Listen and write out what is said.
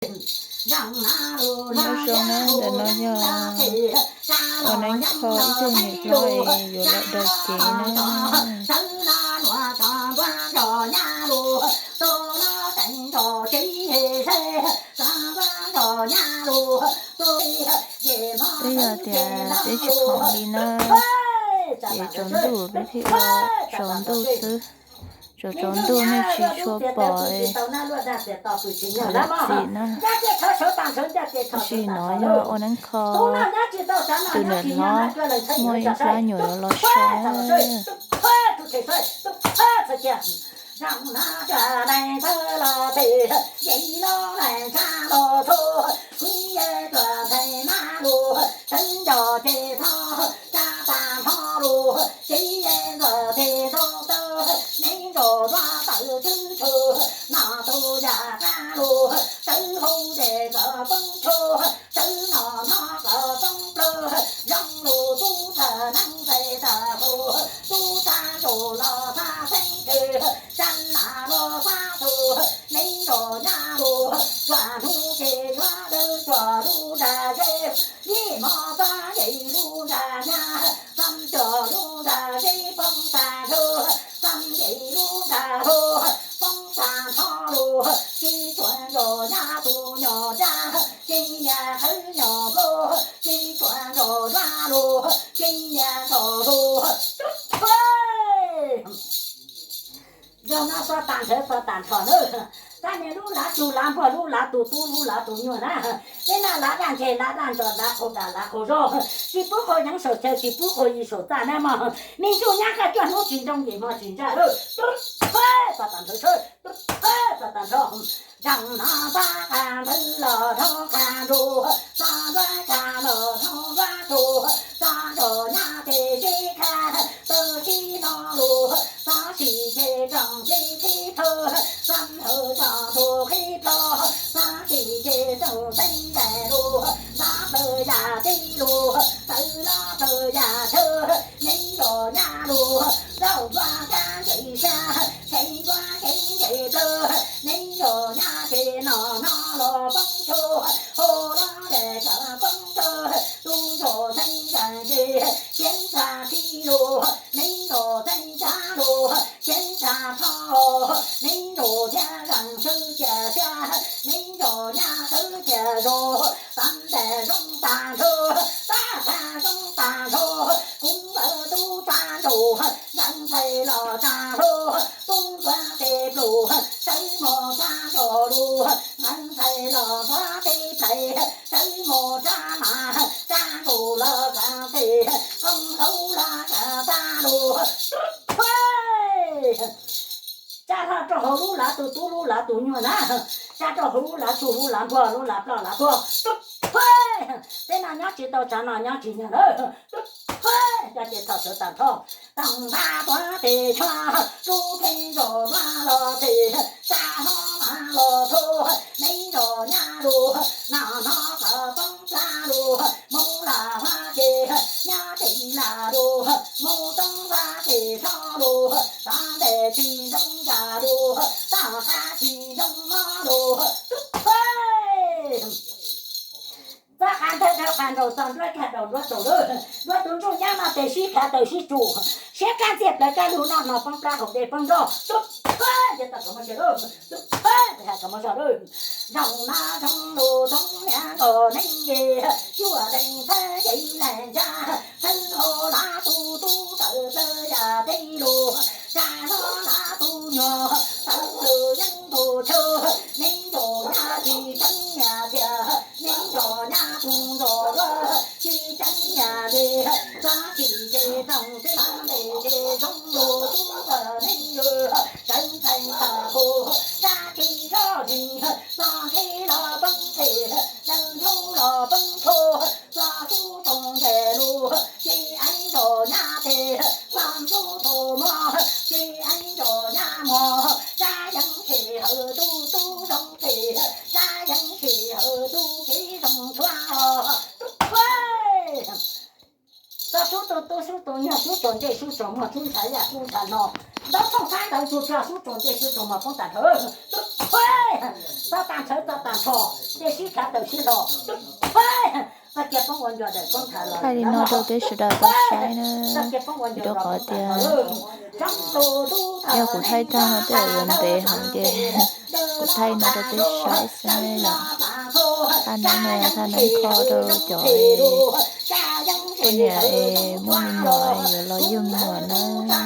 Nyob zoo na, ntawm no yog ua neeb kho ib tug niam hlob es yuav los daws cev na. Twb yog tias peb tsis pom li na, ces tsaus ntuj peb thiaj ua tsaus ntuj xwb. Tsaus tsaus ntuj nej tsis tshua pom es thov zam txim na. Tab sis no yog ua neeb kho tus niam hlob muaj ib plab nyuam yuav los so na. Yog no txog tag nrho, txog tag nrho na. Tab niag lub lav tsug lav npuag, lub lav tus tub, lub lav tus nyuag na. Peb na lav daj ntseg, lav daj ntsog, lav qaug dam, lav qaug zog, tsis pub qaug yeev saum chaw, tsis pub qaug yi saum txaj na mog. Me ntsuj nyab qaj cuaj hnub tsis ntoo, yim hmo tsis ntsaj lawm. Txog tag nrho, txog tag nrho. Zaum no txog qab ntawd los dhau qab ntuj, txog nruab qab los dhau nruab ntug, txog nrog nyab tej sib khab, txog sib no lus, txog sim ces tsoom tib qhib plho, txog hawm tsoom tus qhib plho, txog sim ces tsoom teeb daim lus, txog plaws yam tib lus, txawm los plaws yam chaw, neeb nrog nyab lus, zaum nruab qab ntsis sab, tsev nruab qab ntsis plaws, neeb nrog nyab ces no no los poob tshuaj, hau los daim tsam poob tshuaj, tub nrog teeb daim ces, ceev txhab tib lus, neeb nrog teeb tsab lus, ceev txhab plho, neeb nrog thiab zaum sawv cia siab, neeb nrog nyab sawv cia zog, txog ntais zoo tag nrho, tab tag zoo tag nrho, kuv ntawd tub txab nrog, nqeeb ntxhais los txab hlo, tub ntuav tes plus, sawv mus txab nrog lus, nqeeb ntxhais los txab tes plais, sawv mus txab mas, txab nrog los txab tes, qoob hauv los txab txab lus. Tsa hlo rau hauv lub lav tus tub, lub lav tus nyuag na, tsa rau hauv lub lav tsug, lub lav npuag, lub lav ploj lav tuag. Peb no nyob tsis tau, tsam no nyob tsis nyog lawm. Cov ces txhom sawv tag nrho, tag npab tuav tes tshuab, lub theej nrog vaj los tes, tsa hlob mas los tho, neeb nrog nyab lus, no no kom poob plab lus, mus lam huab ces, nyab tes lam lus, mus toob vaj tes tho lus, txog ntes tsis ntsoov nra lus, txog qab tsis ntsoov mob lus. Txog qab ntawd dhau qab nraud, txog nruab kag nraud nruab taug lawm, nruab tus ntsuj nyab no tes sib khav taws sib tsum, siab kab ntxiag plaws kab lug noj no poob plab haus dej poob nroj. Zaum no zoo lus thoob niam nkaus neeb ye, cuaj leeg txhawb yeeb leeg ntsa, txhawb hlo lav tus tub tawm plaws yam teb lus, tsa hlo lav tus nyuag tawm plaws yeeb tus chaw, neeb nrog nyab tsis tseeb nyab thiab, neeb nrog nyab tus nrog luag tsis tseeb nyab li, txog tsis ces tsoom tib ntes ces zoo lus tub tawm neeb yws, tseeb txhais tawm hu, tsa tsis zog li, txog nqhis los poob tes, tseeb ntub los poob tsho, txog sub tsoom ntes lus, tsis eeb nrog nyab tes, txog sub tsoom mos, tsis eeb nrog nyab mos, tsa yeeb tsis hawm tub tub zoo tsis, tsa yeeb tsis hawm tub txiv zoo tshuav. Txog Sub tus tub sub tus nyuag, sub tsaus ntsej sub tsaus muag, sub ntshav yaj sub ntshav no, ntaub thooj xab ntawv tsuag tsuag, sub tsaus ntsej sub tsaus muag, poob tas nrho, txhob tas ntshaw txhob tas nrho, cia sib khav taw sib hlo, tag kiag poob ua ncua daim poob ntshav los. Thaij li no rau peb sawv daws tau saib na, vim rau qhov tias yog kuv thaij tag no tej zaum yuav ntev heev ces kuv thaij no rau peb saib xwb yom. Thaj neeb no yog thaj neeb kho rau cov poj niam es muaj me nyuam yuav los yug me nyuam na.